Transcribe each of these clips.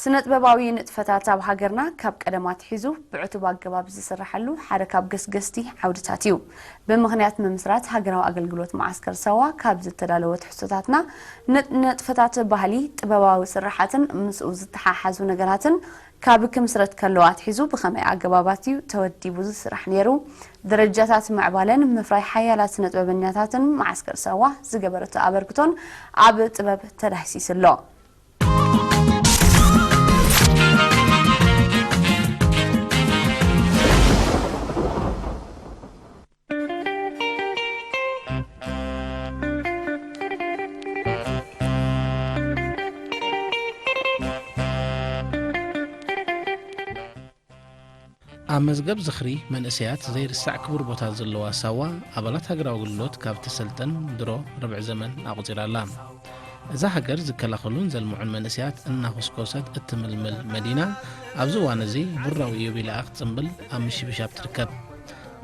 ስነ-ጥበባዊ ንጥፈታት ኣብ ሃገርና ካብ ቀደም ኣትሒዙ ብዕቱብ ኣገባብ ዝስርሓሉ ሓደ ካብ ገስገስቲ ዓውድታት እዩ። ብምኽንያት ምምስራት ሃገራዊ ኣገልግሎት መዓስከር ሳዋ ካብ ዝተዳለወ ትሕዝቶታትና፣ ን-፣ ንጥፈታት ባህሊ፣ ጥበባዊ ስርሓትን ምስኡ ዝተሓሓዙ ነገራትን ካብ ክምስረት ከሎ ኣትሒዙ ብኸመይ ኣገባባት እዩ ተወዲቡ ዝስራሕ ነይሩ? ደረጃታት ምዕባለን ምፍራይ ሓያላት ስነ-ጥበበኛታትን መዓስከር ሳዋ ዝገበረቶ ኣበርክቶን ኣብ ጥበብ ተዳህሲሱ ኣሎ። ኣብ መዝገብ ዝኽሪ መንእሰያት ዘይርሳዕ ክቡር ቦታ ዘለዋ ሳዋ፣ ኣባላት ሃገራዊ ኣገልግሎት ካብ ተሰልጠን ድሮ ርብዒ ዘመን ኣቑጺራ ኣላ። እዛ ሃገር ዝከላኸሉን ዘልምዑን መንእሰያት እናኾስኮሰት እትምልምል መዲና፣ ኣብዚ እዋን እዚ ቡራዊ ኢዮቤልኣ ክትጽምብል ኣብ ምሽብሻብ ትርከብ።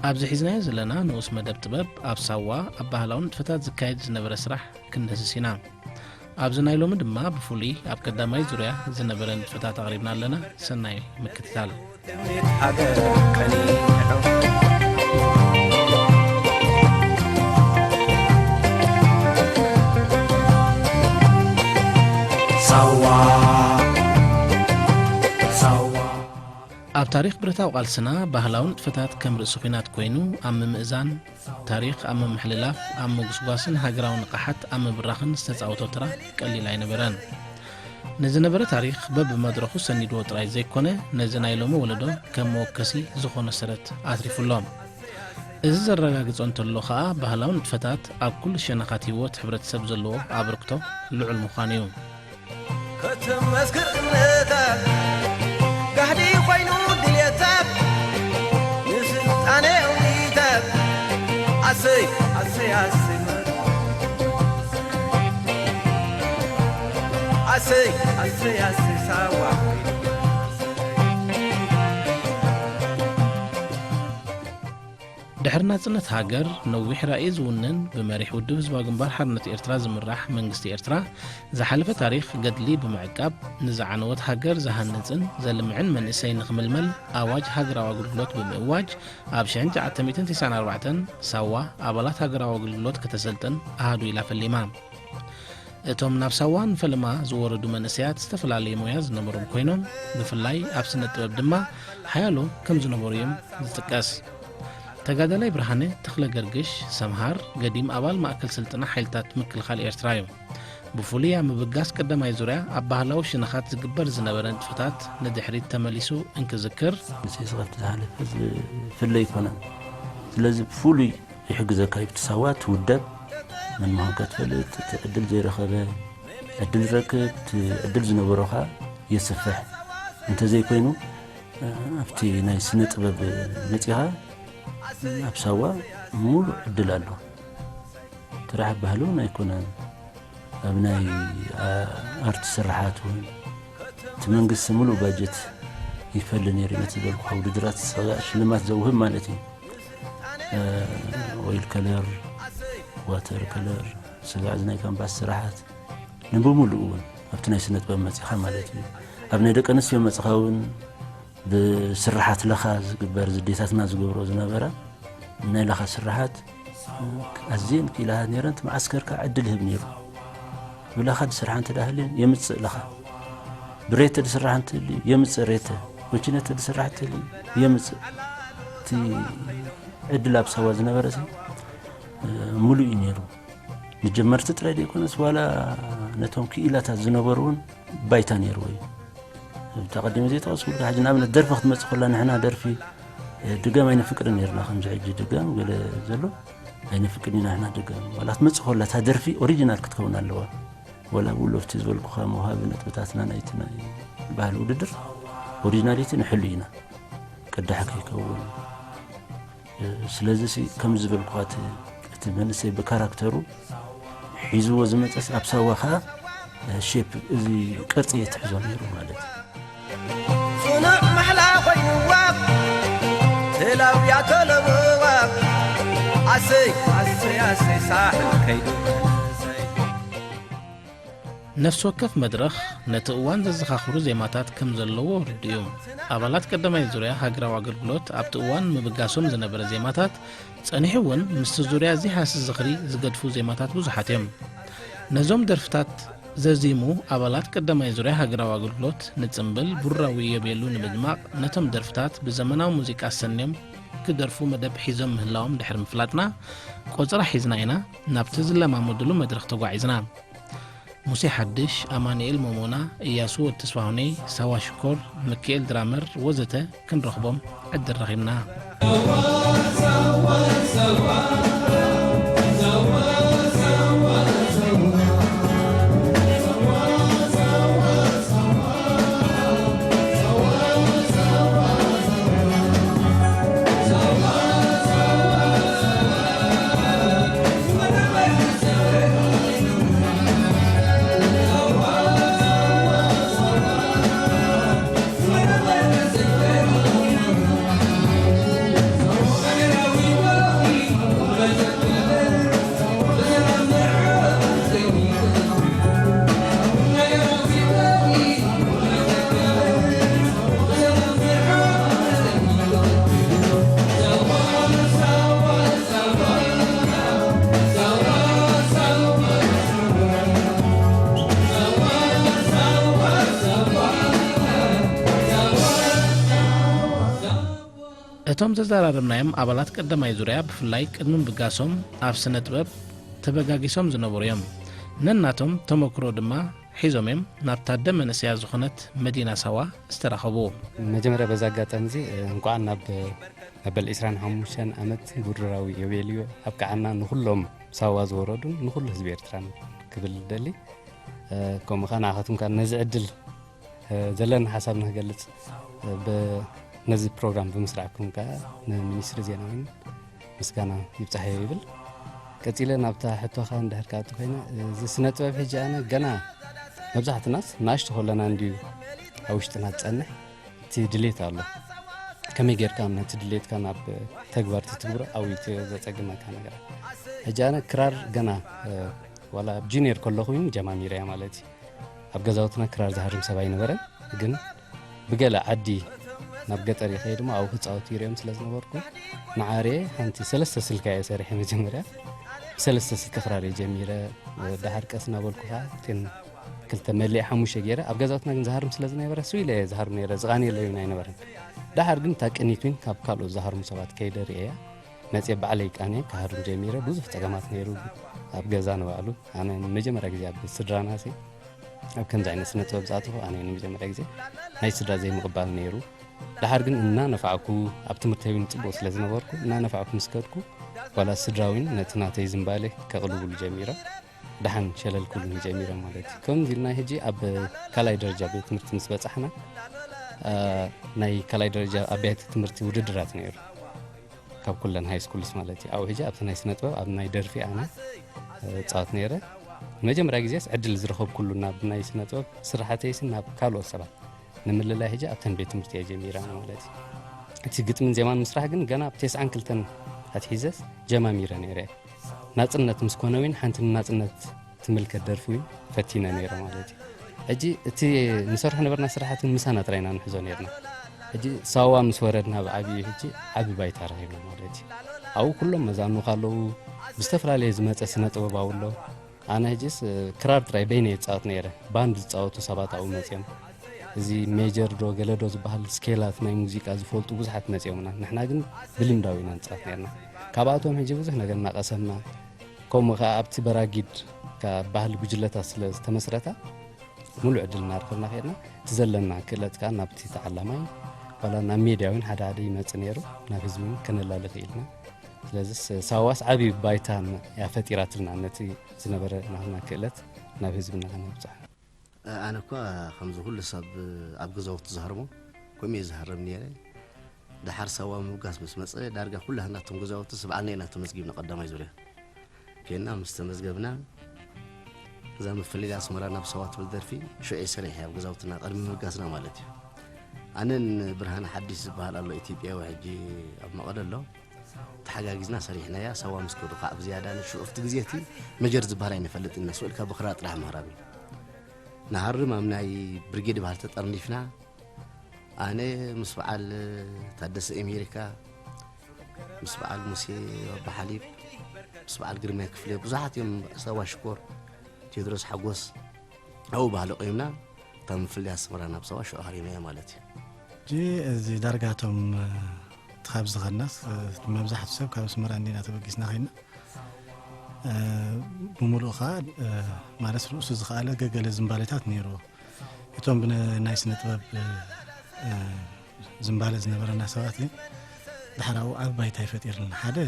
ኣብዚ ሒዝናዮ ዘለና ንኡስ መደብ ጥበብ፣ ኣብ ሳዋ ኣብ ባህላዊ ንጥፈታት ዝካየድ ዝነበረ ስራሕ ክንድህስስ ኢና። ኣብዚ ናይ ሎሚ ድማ ብፍሉይ ኣብ ቀዳማይ ዙርያ ዝነበረ ንጥፈታት ኣቕሪብና ኣለና። ሰናይ ምክትታል። ሳዋ፣ ሳዋ። ኣብ ታሪኽ ብረታዊ ቃልስና፣ ባህላዊ ንጥፈታት ከም ርእሲ ኲናት ኮይኑ፣ ኣብ ምምእዛን ታሪኽ፣ ኣብ ምምሕልላፍ፣ ኣብ ምጉስጓስን ሃገራዊ ንቕሓት ኣብ ምብራኽን ዝተጻወቶ ተራ ቀሊል ኣይነበረን። ንዝነበረ ታሪኽ በብመድረኹ ሰኒድዎ ጥራይ ዘይኮነ፣ ነዚ ናይ ሎሚ ወለዶ ከም መወከሲ ዝኾኖ ሰረት ኣትሪፉ ኣሎ። እዚ ዘረጋግጾ እንተሎ ኸኣ፣ ባህላዊ ንጥፈታት ኣብ ኩሉ ሸነኻት ህይወት ሕብረተሰብ ዘለዎ ኣበርክቶ ልዑል ምዃኑ እዩ። ከተመስክር እምነታት ጋህዲ ኮይኑ ድልየታት ንስልጣነ ውዲታት ኣሰይ ኣሰይ ኣሰይ ኣሰይ ኣሰይ ኣሰይ ሳዋ ድሕሪ ናጽነት ሃገር ነዊሕ ራእይ ዝውንን ብመሪሕ ውድብ ህዝባዊ ግንባር ሓርነት ኤርትራ ዝምራሕ መንግስቲ ኤርትራ ዝሓለፈ ታሪኽ ገድሊ ብምዕቃብ ንዝዓነወት ሃገር ዝሃንጽን ዘልምዕን መንእሰይ ንኽምልመል ኣዋጅ ሃገራዊ ኣገልግሎት ብምእዋጅ ኣብ ሽሕን ትሽዓተ ሚእትን ተስዓን ኣርባዕተን ሳዋ ኣባላት ሃገራዊ ኣገልግሎት ከተሰልጥን ኣሃዱ ኢላ ፈሊማ። እቶም ናብ ሳዋ ንፈለማ ዝወረዱ መንእሰያት ዝተፈላለየ ሞያ ዝነበሮም ኮይኖም፣ ብፍላይ ኣብ ስነ ጥበብ ድማ ሓያሎ ከም ዝነበሩ እዮም ዝጥቀስ። ተጋዳላይ ብርሃነ ተኽለ ገርግሽ፣ ሰምሃር፣ ገዲም ኣባል ማእከል ስልጠና ሓይልታት ምክልኻል ኤርትራ እዩ። ብፍሉይ ኣብ ምብጋስ ቀዳማይ ዙርያ ኣብ ባህላዊ ሽነኻት ዝግበር ዝነበረ ንጥፈታት ንድሕሪት ተመሊሱ እንክዝክር፣ ንሴስ ካብቲ ዝሓለፈ ዝፍለ ኣይኮነን። ስለዚ ብፍሉይ ይሕግዘካ እዩ። ብቲ ሳዋ ትውደብ፣ መን ምዃንካ ትፈልጥ፣ እቲ ዕድል ዘይረኸበ ዕድል ይረክብ፣ እቲ ዕድል ዝነበሮ ኸኣ የስፍሕ። እንተዘይኮይኑ፣ ኣብቲ ናይ ስነ ጥበብ መጺኻ፣ ኣብ ሳዋ ሙሉእ ዕድል ኣሎ። ጥራሕ ባህሊ እውን ኣይኮነን። ኣብ ናይ፣ ኣ-፣ ኣርት ስርሓት እውን እቲ መንግስቲ ሙሉእ ባጀት ይፈሊ ነይሩ ነቲ ዝበልኩኻ ውድድራት ስጋዕ ሽልማት ዘውህብ ማለት እዩ። እ፣ ኦይል ከለር፣ ዋተር ከለር፣ ስጋዕ እዚ ናይ ካንቫስ ስራሓት ንብምሉኡ እውን ኣብቲ ናይ ስነ ጥበብ መጺኻ ማለት እዩ። ኣብ ናይ ደቂ ኣንስትዮ መጺኻ እውን ብስርሓት ለኻ ዝግበር ዝዴታትና ዝገብሮ ዝነበራ ናይ ለኻ ስርሓት ኣዝየን ክኢላታት ነይረን። እቲ መዓስከር ከዓ ዕድል ይህብ ነይሩ። ብለኻ ዝስራሕ እንተ ደኣ ሃልዩ የምጽእ ለኻ። ብሬተ ዝስራሕ እንተልዩ የምጽእ ሬተ። ወችነተ ዝስራሕ እንተልዩ የምጽእ። እቲ ዕድል ኣብ ሳዋ ዝነበረ ሲ፣ እ፣ ሙሉእ እዩ ነይሩ። ንጀመርቲ ጥራይ ዘይኮነስ ዋላ ነቶም ክኢላታት ዝነበሩ እውን ባይታ ነይርዎ እዩ። እቲ ኣቐዲመ ዘይጠቐስኩልካ፣ ሕጂ ንኣብነት ደርፊ ክትመጽእ ከላ ንሕና ደርፊ፣ እ፣ ድገም ኣይነፍቅድን ነይርና። ከምዚ ሕጂ ድገም ገለ ዘሎ ኣይነፍቅድን ኢና ንሕና ድገም። ዋላ ክትመጽእ ከላ እታ ደርፊ ኦሪጂናል ክትከውን ኣለዋ። ዋላ ብኡ ለፍቲ ዝበልኩኻ መውሃቢ ነጥብታትና ናይቲ ናይ ባህሊ ውድድር ኦሪጂናሊቲ ንሕሉ ኢና። ቅዳሕ ከይከውን። እ፣ ስለዚ ሲ፣ ከም ዝበልኩኻ እቲ፣ እቲ መንእሰይ ብካራክተሩ ሒዝዎ ዝመጸስ ኣብ ሳዋ ኸኣ፣ እ፣ ሼፕ፣ እዚ ቅርጺ የትሕዞ ነይሩ ማለት እዩ። ጽኑዕ ማሕላ ኮይንዋ፣ ተላብያ ተለብዋ። ኣሰይ፣ ኣሰይ፣ ኣሰይ፣ ሳሕል ከይዱ። ነፍሲ ወከፍ መድረኽ ነቲ እዋን ዘዘኻኽሩ ዜማታት ከም ዘለዎ ርዱእ እዩ። ኣባላት ቀዳማይ ዙርያ ሃገራዊ ኣገልግሎት ኣብቲ እዋን ምብጋሶም ዝነበረ ዜማታት ጸኒሑ እውን ምስቲ ዙርያ እዚ ሃሲ ዝኽሪ ዝገድፉ ዜማታት ብዙሓት እዮም። ነዞም ደርፍታት ዘዚሙ ኣባላት ቀዳማይ ዙርያ ሃገራዊ ኣገልግሎት ንጽምብል ቡራዊ የቤሉ ንምድማቕ ነቶም ደርፍታት ብዘመናዊ ሙዚቃ ኣሰንዮም ክደርፉ መደብ ሒዞም ምህላዎም ድሕሪ ምፍላጥና ቆጸራ ሒዝና ኢና ናብቲ ዝለማመዱሉ መድረኽ ተጓዒዝና። ሙሴ ሓድሽ፣ ኣማኑኤል ሞሞና፣ እያሱ ወድ ተስፋሁነይ፣ ሳዋ ሽኮር፣ ምክኤል ድራመር ወዘተ ክንረኽቦም ዕድል ረኺብና። እቶም ዘዘራረብናዮም ኣባላት ቀዳማይ ዙርያ ብፍላይ ቅድሚ ምብጋሶም ኣብ ስነ ጥበብ ተበጋጊሶም ዝነበሩ እዮም። ነናቶም ተመክሮ ድማ ሒዞም እዮም ናብ ታደ መንእሰያ ዝኾነት መዲና ሳዋ ዝተራኸቡ። መጀመርያ በዚ ኣጋጣሚ እዚ እንኳዕ ናብ መበል ዕስራን ሓሙሽተን ዓመት ቡራዊ ዮቤልዮ ኣብቅዓና ንኹሎም ሳዋ ዝወረዱን ንኹሉ ህዝቢ ኤርትራን ክብል ደሊ። ከምኡ ኸዓ ንዓኻትኩም ከዓ ነዚ ዕድል ዘለኒ ሓሳብ ንክገልጽ ብ-፣ ነዚ ፕሮግራም ብምስራዕኩም ከዓ ንሚኒስትሪ ዜና እውን ምስጋና ይብጻሐዮ ይብል። ቀጺለ ናብታ ሕቶኻ እንድሕር ክኣቱ ኮይነ፣ እዚ ስነ ጥበብ ሕጂ ኣነ ገና መብዛሕትናስ ንኣሽቱ ከለና እንድዩ ኣብ ውሽጥና ዝጸንሕ እቲ ድሌት ኣሎ። ከመይ ጌርካ ነቲ ድሌትካ ናብ ተግባር ትትግብሮ ኣብዩ እቲ ዘጸግመካ ነገራት። ሕጂ ኣነ ክራር ገና፣ እ፣ ዋላ ጁኒየር ከለኹ እውን ጀማሚረያ ማለት እዩ። ኣብ ገዛውትና ክራር ዝሃርም ሰብ ኣይነበረን፣ ግን ብገለ ዓዲ ናብ ገጠር ይኸይድ እሞ ኣብኡ ክጻወት ይርእዮም ስለ ዝነበርኩ፣ ንዓርየ ሓንቲ ሰለስተ ስልካ እየ ሰሪሐ መጀመርያ። ብሰለስተ ስልኪ ክራር እየ ጀሚረ። ደሓር ቀስ እናበልኩ ኸዓ እተን ክልተ መሊአ ሓሙሽተ ገይረ። ኣብ ገዛውትና ግን ዝሃርም ስለ ዝነበረ፣ ስው ኢለ እየ ዝሃርም ነይረ፣ ዝቓንየለይ እውን ኣይነበረን። ደሓር ግን እታ ቅኒት እውን ካብ ካልኦት ዝሃርሙ ሰባት ከይደ ርእየያ፣ መጽየ ባዕለይ ቃንየ ክሃርም ጀሚረ። ብዙሕ ጸገማት ነይሩ ኣብ ገዛ ንባዕሉ። ኣነ ንመጀመርያ ግዜ ኣብ ስድራናሲ ኣብ ከምዚ ዓይነት ስነ ጥበብ ዝኣተኹ ኣነ ንመጀመርያ ግዜ ናይ ስድራ ዘይምቕባል ነይሩ። ደሓር ግን እናነፋዕኩ ኣብ ትምህርተይ እውን ጽቡቕ ስለ ዝነበርኩ እናነፋዕኩ ምስ ከድኩ ዋላ ስድራ እውን ነቲ ናተይ ዝንባሌ ከቕልቡሉ ጀሚሮም። ደሓን ሸለል ክብሉኒ ጀሚሮም ማለት እዩ። ከምዚ ኢልና ሕጂ ኣብ ካልኣይ ደረጃ ቤት ትምህርቲ ምስ በጻሕና፣ አ፣ ናይ ካልኣይ ደረጃ ኣብያተ ትምህርቲ ውድድራት ነይሩ። ካብ ኩለን ሃይ ስኩልስ ማለት እዩ። ኣብኡ ሕጂ ኣብቲ ናይ ስነ ጥበብ ኣብ ናይ ደርፊ ኣነ፣ እ፣ እጻወት ነይረ። ንመጀመርያ ግዜስ ዕድል ዝረኸብኩሉ ናብ ናይ ስነ ጥበብ ስራሓተይሲ ናብ ካልኦት ሰባት ንምልላይ ሕጂ ኣብተን ቤት ትምህርቲ እየ ጀሚረ ኣነ ማለት እዩ። እቲ ግጥምን ዜማን ምስራሕ ግን ገና ኣብ ተስዓን ክልተን ኣትሒዘስ ጀማሚረ ነይረ። ናጽነት ምስ ኮነ እውን ሓንቲ ንናጽነት ትምልከት ደርፊ እውን ፈቲነ ነይረ ማለት እዩ። ሕጂ እቲ ንሰርሖ ነበርና ስራሓት እውን ምሳና ጥራይ ኢና ንሕዞ ነይርና። ሕጂ ሳዋ ምስ ወረድና ኣብ ዓብዩ ሕጂ ዓቢ ባይታ ረኺብና ማለት እዩ። ኣብኡ ኩሎም መዛኑ ከለዉ ብዝተፈላለየ ዝመጸ ስነ ጥበባዊ ኣሎ። ኣነ ሕጂስ ክራር ጥራይ በይነይ እጻወት ነይረ። ባንድ ዝጻወቱ ሰባት ኣብኡ መጺኦም። እዚ ሜጀር ዶ ገለ ዶ ዝበሃል ስኬላት ናይ ሙዚቃ ዝፈልጡ ብዙሓት መጺኦምና። ንሕና ግን ብልምዳዊ ኢና ንጻወት ነይርና። ካብኣቶም ሕጂ ብዙሕ ነገር እናቐሰምና፣ ከምኡ ኸዓ ኣብቲ በራጊድ ካብ ባህሊ ጉጅለታት ስለ ዝተመስረታ፣ ሙሉእ ዕድል እናረኸብና ከድና፣ እቲ ዘለና ክእለት ከኣ ናብቲ ተዓላማይ፣ ዋላ ናብ ሜድያ እውን ሓደ ሓደ ይመጽእ ነይሩ፣ ናብ ህዝቢ እውን ከነላሊ ክኢልና። ስለዚ ስ-፣ ሳዋስ ዓብዪ ባይታ እያ ፈጢራትልና፣ ነቲ ዝነበረ ናትና ክእለት ናብ ህዝብና ከነብጽሖ። ኣነ እኳ ከምዚ ኩሉ ሰብ ኣብ ገዛውቲ ዝሃርሞ፣ ከምኡ እየ ዝሃርም ነይረ። ደሓር ሳዋ ምብጋስ ምስ መጸ፣ ዳርጋ ኩላህና እቶም ገዛውቲ ሰብዓና ኢና ተመዝጊብና ቀዳማይ ዙርያ። ኬንና ምስ ተመዝገብና፣ እዛ መፈለሊ ኣስመራ ናብ ሳዋ ትብል ደርፊ ሽዑ እየ ሰሪሐ ኣብ ገዛውትና ቅድሚ ምብጋስና ማለት እዩ። ኣነን ብርሃነ ሓድሽ ዝበሃል ኣሎ ኢትዮጵያዊ ሕጂ ኣብ መቐለ ኣሎ። ተሓጋጊዝና ሰሪሕናያ። ሳዋ ምስ ከዱ ከዓ ብዝያዳ ንሽዑ ኣብቲ ግዜ እቲ መጀር ዝበሃል ኣይንፈልጥን ኢና። ስቕ ኢልካ ብክራር ጥራሕ ምህራም እዩ። ንሃርም ኣብ ናይ ብርጌድ በዓል ተጠርኒፍና፣ ኣነ ምስ በዓል ታደሰ ኣሜሪካ፣ ምስ በዓል ሙሴ ኣባሓሊብ፣ ምስ በዓል ግርማይ ክፍለ፣ ብዙሓት እዮም፣ ሳዋ ሽኮር፣ ቴድሮስ ሓጎስ፣ ኣብኡ ባህሊ ቆይምና፣ ካብ ምፍለይ ኣስመራ ናብ ሳዋ ሽዑ ሃሪመ ማለት እዩ። ሕጂ እዚ ዳርጋ እቶም፣ እ፣ እቲ ካብ ዝኸድናስ፣ እ፣ መብዛሕትኡ ሰብ ካብ ኣስመራ እንዲና ተበጊስና ኸይድና። እ፣ ብምሉኡ ኸዓ፣ እ፣ ማለት ርእሱ ዝኸኣለ ገገለ ዝንባሌታት ነይርዎ። እቶም ብናይ ስነ ጥበብ፣ እ፣ ዝንባለ ዝነበረና ሰባት ግን ድሕራኡ ዓቢ ባይታ ይፈጢርልና። ሓደ፣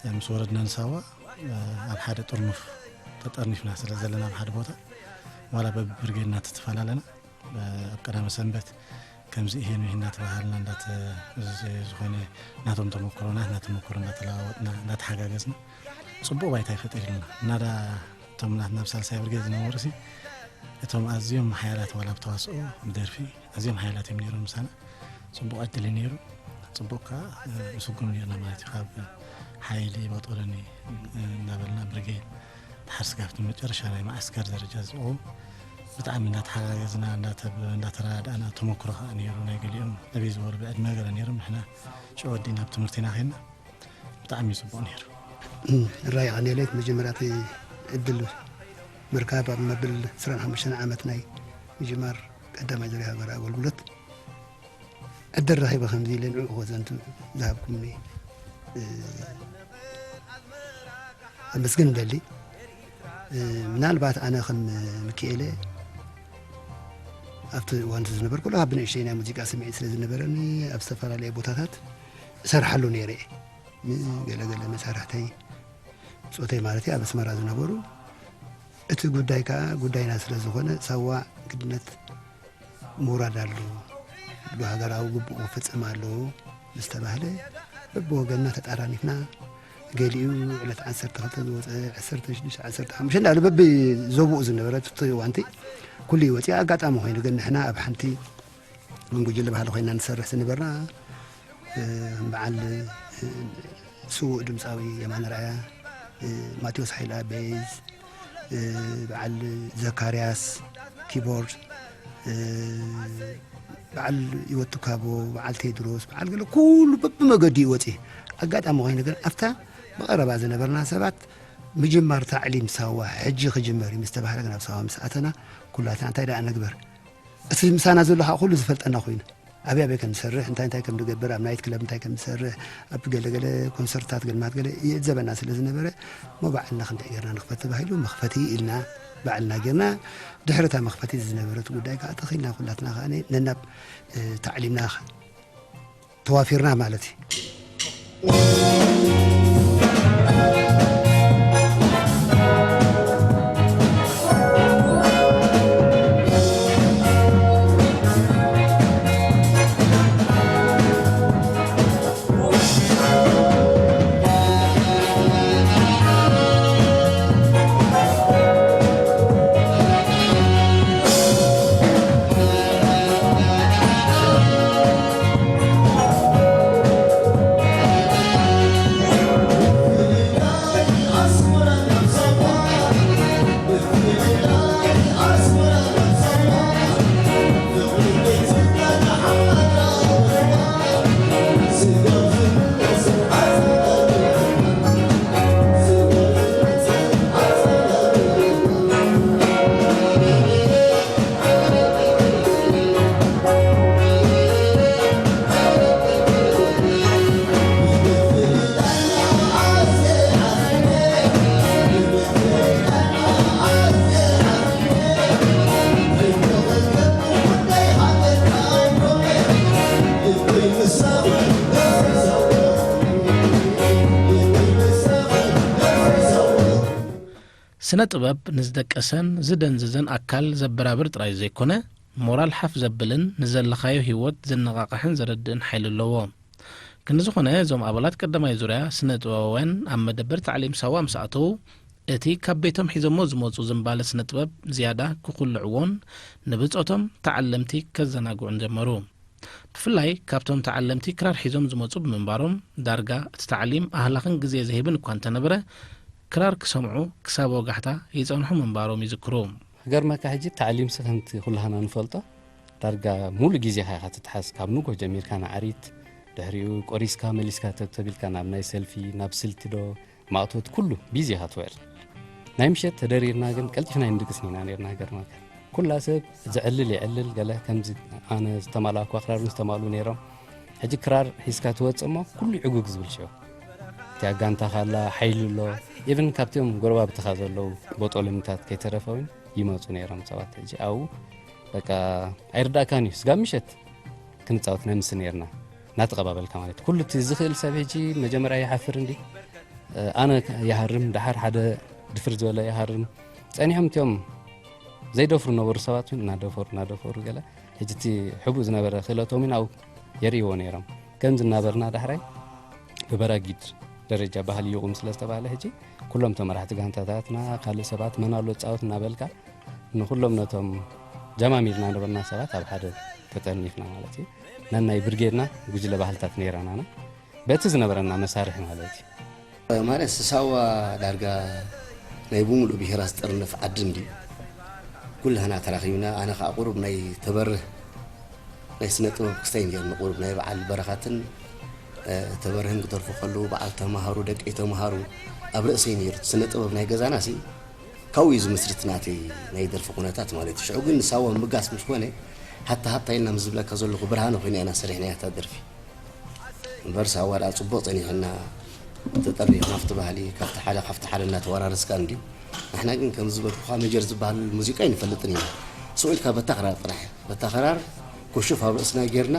እ፣ ምስ ወረድና ንሳዋ፣ እ፣ ኣብ ሓደ ጥርኑፍ ተጠርኒፍና ስለ ዘለና ኣብ ሓደ ቦታ፣ ዋላ በብብርጌድና ተተፈላለና፣ እ፣ ኣብ ቀዳመ ሰንበት ከምዚ ይሄን ይሄን እናተባሃልና እንዳተ-፣ እዚ ዝኾነ ናቶም ተመክሮ ናትና ተመክሮ እንዳተለዋወጥና እንዳተሓጋገዝና ጽቡቕ ባይታ ይፈጢርልና። እናዳ እቶም ናትና ኣብ ሳልሳይ ብርጌድ ዝነበሩ ሲ እቶም ኣዝዮም ሓያላት ዋላ ብተዋስኦ ብደርፊ ኣዝዮም ሓያላት እዮም ነይሮም ምሳና። ጽቡቕ ዕድል እዩ ነይሩ። ጽቡቕ ከኣ፣ እ፣ ምስጉም ነይርና ማለት እዩ። ካብ ሓይሊ በጦለኒ፣ እ፣ እናበልና ብርጌድ ድሓር ስጋፍቲ መጨረሻ ናይ መዓስከር ደረጃ ዝቆም ብጣዕሚ እንዳተሓጋገዝና እንዳተ-፣ እንዳተረዳዳእና ተመክሮ ከኣ ነይሩ። ናይ ገሊኦም ዕብይ ዝበሉ ብዕድመ ገለ ነይሮም፣ ንሕና ሽዑ ወዲእና ኣብ ትምህርቲ ኢና ኸይድና። ብጣዕሚ እዩ ጽቡቕ ነይሩ። እም፣ ራይ ቀንዴሌት መጀመርያ እቲ ዕድል ምርካብ ኣብ መብል ዕስራን ሓሙሽተን ዓመት ናይ ምጅማር ቀዳማይ ዙርያ ሃገራዊ ኣገልግሎት ዕድል ረኺበ ከምዚ ኢለ ንዕኡ ክዘንቱ ዝሃብኩምኒ፣ እ፣ ኣመስግን እደሊ። እ፣ ምናልባት ኣነ ከም ምክኤለ ኣብቲ እዋን እቲ ዝነበርኩ፣ ኣብ ብንእሽተይ ናይ ሙዚቃ ስምዒት ስለ ዝነበረኒ፣ ኣብ ዝተፈላለየ ቦታታት እሰርሓሉ ነይረ እየ። ን-፣ ገለ ገለ መሳርሕተይ፣ ጾተይ ማለት እዩ፣ ኣብ ኣስመራ ዝነበሩ። እቲ ጉዳይ ከኣ ጉዳይና ስለ ዝኾነ፣ ሳዋ ግድነት ምውራድ ኣለዎ፣ ብሃገራዊ ግቡኡ ክፍጸም ኣለዎ ምስ ተባህለ፣ በብወገንና ተጣራኒፍና፣ ገሊኡ ዕለት ዓሰርተ ክልተ ዝወጸ፣ ዓሰርተ ሽዱሽተ፣ ዓሰርተ ሓሙሽተ እንዳበለ በብዞብኡ ዝነበረ እቲ እዋንቲ ኩሉ ይወጽእ። ኣጋጣሚ ኮይኑ ግን ንሕና ኣብ ሓንቲ ጉጅለ ባህሊ ኮይና ንሰርሕ ዝነበርና፣ እ፣ በዓል፣ እ፣ ስዉእ ድምፃዊ የማነ ርኣያ፣ እ፣ ማቴዎስ ሓይለ ኣበይዝ፣ እ፣ በዓል ዘካርያስ ኪቦርድ፣ እ፣ በዓል ህይወት ትካቦ፣ በዓል ቴድሮስ፣ በዓል ገለ ኩሉ በብመገዲ እዩ ወፂኡ። ኣጋጣሚ ኮይኑ ግን ኣብታ ብቐረባ ዝነበርና ሰባት ምጅማር ታዕሊም ሳዋ ሕጂ ክጅመር እዩ ምስ ተባህለ ግን ኣብ ሳዋ ምስ ኣተና ኩላትና እንታይ ደኣ ንግበር? እቲ ምሳና ዘሎ ከዓ ኩሉ ዝፈልጠና ኮይኑ፣ ኣበይ ኣበይ ከም ዝሰርሕ፣ እንታይ እንታይ ከም ዝገብር፣ ኣብ ናይት ክለብ እንታይ ከም ዝሰርሕ፣ ኣብ ገለ ገለ ኮንሰርታት ገለ ማለት ገለ ይዕዘበና ስለ ዝነበረ፣ እሞ ባዕልና ክንደይ ጌርና ንኽፈት ተባሂሉ፣ መኽፈቲ ኢልና ባዕልና ጌርና። ድሕሪ እታ መኽፈቲ ዝነበረት ጉዳይ ከዓ ተኺልና ኩላትና ከዓ ነናብ፣ እ፣ ታዕሊምና ተዋፊርና ማለት እዩ። ስነ ጥበብ ንዝደቀሰን ዝደንዘዘን ኣካል ዘበራብር ጥራይ ዘይኮነ፣ ሞራል ሓፍ ዘብልን ንዘለኻዮ ህይወት ዘነቓቕሕን ዘረድእን ሓይሊ ኣለዎ። ክንዲ ዝኾነ፣ እዞም ኣባላት ቀዳማይ ዙርያ ስነ ጥበባውያን ኣብ መደበር ታዕሊም ሳዋ ምስ ኣተዉ፣ እቲ ካብ ቤቶም ሒዞሞ ዝመጹ ዝንባለ ስነ ጥበብ ዝያዳ ክኹልዕዎን ንብጾቶም ተዓለምቲ ከዘናግዑን ጀመሩ። ብፍላይ ካብቶም ተዓለምቲ ክራር ሒዞም ዝመጹ ብምንባሮም፣ ዳርጋ እቲ ታዕሊም ኣህላኽን ግዜ ዝህብን እኳ እንተነበረ፣ ክራር ክሰምዑ ክሳብ ወጋሕታ ይጸንሑ ምንባሮም ይዝክሩ። ክገርመካ ሕጂ ታዕሊምሲ ከምቲ ኩላህና ንፈልጦ ዳርጋ ሙሉ ግዜኻ ኢኻ ትትሓዝ። ካብ ንጎ ጀሚርካ ንዓሪት፣ ድሕሪኡ ቆሪስካ መሊስካ ተተቢልካ ናብ ናይ ሰልፊ፣ ናብ ስልቲ ዶ ማእቶት ኩሉ ቢዚ ኢኻ ትውዕል። ናይ ምሸት ተደሪርና ግን ቀልጢፍና ኣይንድቅስን ኢና ነርና። ገርማካ ኩላ ሰብ ዝዕልል ይዕልል፣ ገለ ከምዚ ኣነ ዝተማልኣኳ ክራር ዝተማልኡ ነይሮም። ሕጂ ክራር ሒዝካ ትወፅእ እሞ ኩሉ ዕጉግ ዝብል ሽዑ። እቲኣ ጋንታ ካላ ሓይሊ ኣሎ። ኢቭን ካብቲኦም ጎረባብትኻ ዘለዉ ቦጦሎምታት ከይተረፈ እውን ይመፁ ነይሮም ሰባት። ሕጂ ኣብኡ በቃ ኣይርዳእካን እዩ። ስጋብ ምሸት ክንፃወት ነምስ ነርና እናተቐባበልካ ማለት ኩሉ እቲ ዝኽእል ሰብ። ሕጂ መጀመርያ ይሓፍር እንዲ ኣነ ይሃርም፣ ደሓር ሓደ ድፍር ዝበለ ይሃርም። ፀኒሖም እቲኦም ዘይደፍሩ ነበሩ ሰባት እውን እናደፈሩ እናደፈሩ ገለ። ሕጂ እቲ ሕቡእ ዝነበረ ክእለቶም እውን ኣብኡ የርእይዎ ነይሮም። ከምዚ እናበልና ዳሕራይ ብበራጊድ ደረጃ ባህሊ ይቑም ስለ ዝተባህለ ሕጂ ኩሎም ተመራሕቲ ጋንታታትና ካልእ ሰባት መን ኣሎ ፃወት እናበልካ ንኩሎም ነቶም ጀማሚርና ነበርና ሰባት ኣብ ሓደ ተጠርኒፍና ማለት እዩ። ነናይ ብርጌድና ጉጅለ ባህልታት ነይራናና በቲ ዝነበረና መሳርሒ ማለት እዩ። ማለት ሳዋ ዳርጋ ናይ ብምሉእ ብሄራት ዝጥርንፍ ዓዲ እንድዩ። ኩላህና ተራኺብና ኣነ ከዓ ቁሩብ ናይ ተበርህ ናይ ስነ ጥበብ ክስታይ ነርኒ ቁሩብ ናይ በዓል በረኻትን ተበርህን ክደርፉ ከለዉ በዓል ተምሃሩ ደቀይ ተምሃሩ ኣብ ርእሰይ ነይሩ። ስነ ጥበብ ናይ ገዛና ሲ ካብኡ እዩ ዝምስርት ናተይ ናይ ደርፊ ኩነታት ማለት እዩ። ሽዑ ግን ንሳዋ ምብጋስ ምስ ኮነ ሃታ ሃታ ኢልና ምስ ዝብለካ ዘለኹ ብርሃነ ኮይና ኢና ሰሪሕናያ እታ ደርፊ። እምበር ሳዋ ደኣ ጽቡቕ ጸኒሕና ተጠሪፍና ኣብቲ ባህሊ ካብቲ ሓደ ካብቲ ሓደ እናተወራረስካ እንድዩ። ንሕና ግን ከም ዝበልኩኻ መጀር ዝበሃል ሙዚቃ ኣይንፈልጥን ኢና። ስቕ ኢልካ በታ ክራር ጥራሕ በታ ክራር ኩሹፍ ኣብ ርእስና ጌርና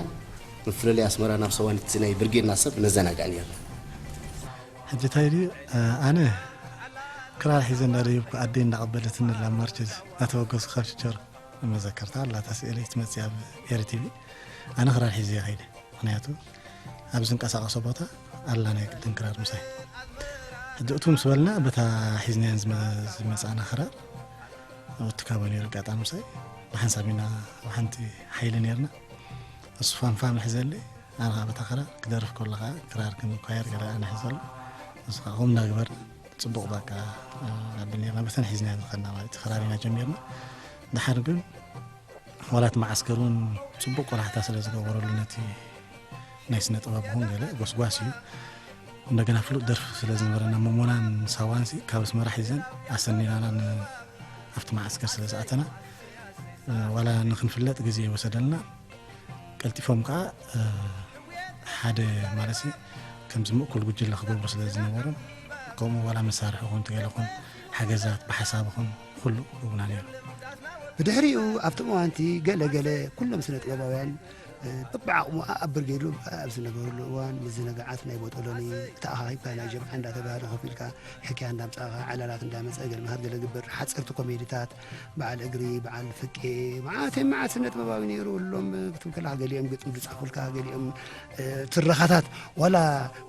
ምፍልለይ ኣስመራ ናብ ሰዋኒት ናይ ብርጌድና ሰብ ነዘናጋዕ ኔርና። ሕጂ እንታይ ድዩ ኣነ ክራር ሒዘ እንዳደየብኩ ኣደይ እንዳቐበለትኒ ላ ማርች እናተበገስኩ ካብ ሽቸሮ መዘከርታ ኣላታ ስእለይ ትመፅእ ኣብ ኤርቲቪ ኣነ ክራር ሒዘ እየ ከይደ። ምክንያቱ ኣብ ዝንቀሳቀሶ ቦታ ኣላ ናይ ቅድም ክራር ምሳይ። ሕጂ እቱ ምስ በልና በታ ሒዝናየን ዝመፃእና ክራር ወትካቦ ነይሩ ኣጋጣሚ ምሳይ ብሓንሳብ ኢና ኣብ ሓንቲ ሓይሊ ነርና። እሱ ፋንፋ ምሕዘለይ ኣነ ከዓ በታ ክራር ክደርፍ ከሎ ከዓ ክራር ከም ኳየር ገለ ኣነ ሕዘሉ። ንሱ ከዓ ከምኡ እናገበርና ፅቡቕ በቃ ኣብል ነርና። በተን ሒዝና ዝኸድና ማለት እቲ ክራር ኢና ጀሚርና። ድሓር ግን ዋላ እቲ መዓስከር እውን ፅቡቕ ቆላሕታ ስለ ዝገበረሉ ነቲ ናይ ስነ ጥበብ ይኹን ገለ ጎስጓስ እዩ። እንደገና ፍሉጥ ደርፊ ስለ ዝነበረና መሞናን ሳዋንሲ ካብ ኣስመራ ሒዘን ኣሰኒናና ኣብቲ መዓስከር ስለ ዝኣተና ዋላ ንክንፍለጥ ግዜ ይወሰደልና። ቀልጢፎም ከዓ ሓደ ማለት ከምዚ ምእኩል ጉጅለ ክገብሩ ስለ ዝነበሮም ከምኡ ዋላ መሳርሒ ኹን ትገለ ኹን ሓገዛት ብሓሳብ ኹን ኩሉ ይህቡና ነይሩ። ብድሕሪኡ ኣብቶም እዋንቲ ገለ ገለ ኩሎም ስነ ጥበባውያን በብዓቕሙ ኣብ ብርጌዱ ኣብ ዝነበሩሉ እዋን ምዝንጋዓት ናይ ቦጦሎኒ ተኣኻኺብካ ናይ ጀምዓ እንዳተባህለ ኮፍ ኢልካ ሕክያ እንዳምፃእኻ ዕላላት እንዳመፀ ገለ መሃር ገለ ግብር ሓፀርቲ ኮሜዲታት በዓል እግሪ በዓል ፍቄ መዓት መዓት ስነ ጥበባዊ ነይሩ እሎም ክትብል ከለኻ ገሊኦም ግጥሚ ዝፅሕፉልካ ገሊኦም ትረኻታት ዋላ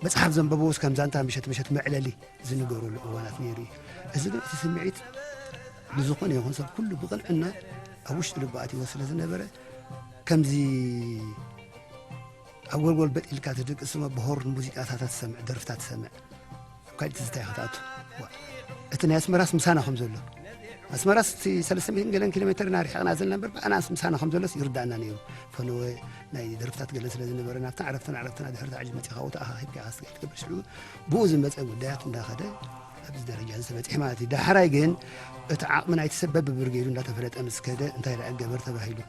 መፅሓፍ ዘንበብዎስ ከም ዛንታ ምሸት ምሸት መዕለሊ ዝንገረሉ እዋናት ነይሩ እዩ። እዚ ግን እቲ ስምዒት ንዝኾነ ይኹን ሰብ ኩሉ ብቕንዕና ኣብ ውሽጢ ልቡ ኣትይዎ ስለ ዝነበረ ከምዚ ኣብ ጎልጎል በጥ ኢልካ ትድቅስ እሞ ብሆርን ሙዚቃታት ትሰምዕ ደርፍታት ትሰምዕ ኣብ ካልእ ትዝታ ኢኻ ትኣቱ። እቲ ናይ ኣስመራስ ምሳና ከም ዘሎ ኣስመራስ እቲ ሰለስተ ሚእትን ገለን ኪሎ ሜትር ኢና ርሒቕና ዘለና እምበር ብኣናስ ምሳና ከም ዘሎስ ይርዳእና ነይሩ። ፈነወ ናይ ደርፍታት ገለ ስለ ዝነበረ ናብታ ዕረፍትን ዕረፍትና ድሕሪ ታዕጅ መፂኻ ውታ ኣኻ ሂብካ ኢኻ ስጋይ ትገብር ሽዑ ብኡ ዝመፀ ጉዳያት እንዳኸደ ኣብዚ ደረጃ እዚ ተበፂሕ ማለት እዩ። ዳሕራይ ግን እቲ ዓቕሚ ናይቲ ሰብ በብብርጌዱ እንዳተፈለጠ ምስ ከደ እንታይ ደኣ ገበር ተባሂሉ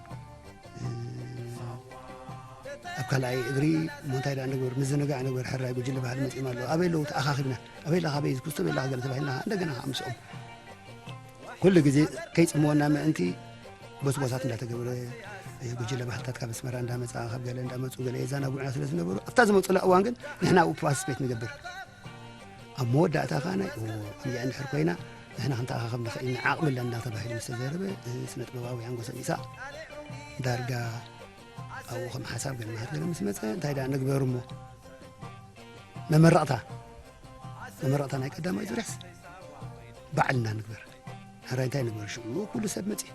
ኣብ ካልኣይ እግሪ እሞ እንታይ ደኣ ንግበር ምዝንጋዕ ንግበር ሕራይ ጉጅለ ባህሊ መፂኦም ኣለዉ ኣበይ ኣለዉ ተኣኻኺብና ኣበይ ኣለኻ ኣበይ ዝክስቶ ኣበይ ኣለኻ ገለ ተባሂልና ከዓ እንደገና ከዓ ምስኦም ኩሉ ግዜ ከይፅምወና ምእንቲ ጎስጓሳት እንዳተገብረ ጉጅለ ባህልታት ካብ ኣስመራ እንዳመፃ ካብ ገለ እንዳመፁ ገለ የዛናጉዕና ስለ ዝነበሩ ኣብታ ዝመፁላ እዋን ግን ንሕና ኣብኡ ፓርቲስፔት ንገብር ኣብ መወዳእታ ከዓ ናይ ከምዚኣ እንድሕር ኮይና ንሕና ክንተኣኻኸብ ንኽእል ኢና ዓቕሚ ኣለና ተባሂሉ ምስ ተዘረበ ስነ ጥበባውያን ጎሰም ኢሳቕ ዳርጋ ኣብኡ ከም ሓሳብ ገለ መሃር ገለ ምስ መፀ እንታይ ደኣ ንግበር እሞ መመረቕታ መመረቕታ ናይ ቀዳማይ ዙርያስ ባዕልና ንግበር ሕራይ እንታይ ንግበር ሽዑ ኩሉ ሰብ መፅእ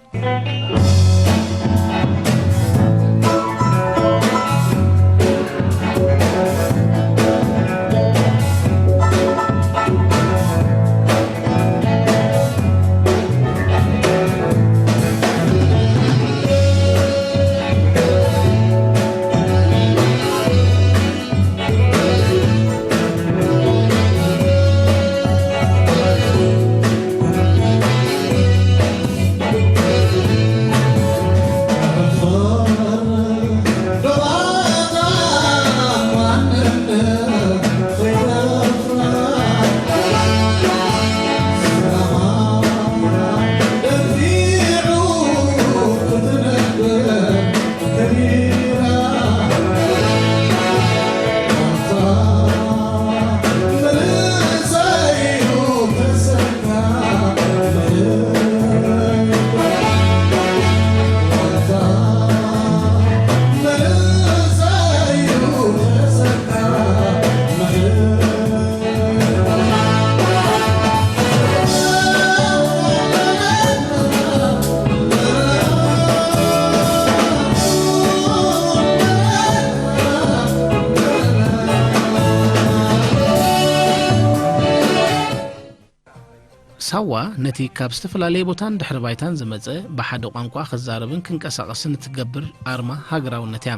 ሃዋ ነቲ ካብ ዝተፈላለየ ቦታን ድሕሪ ባይታን ዝመጸ ብሓደ ቋንቋ ክዛረብን ክንቀሳቐስን እትገብር ኣርማ ሃገራውነት እያ።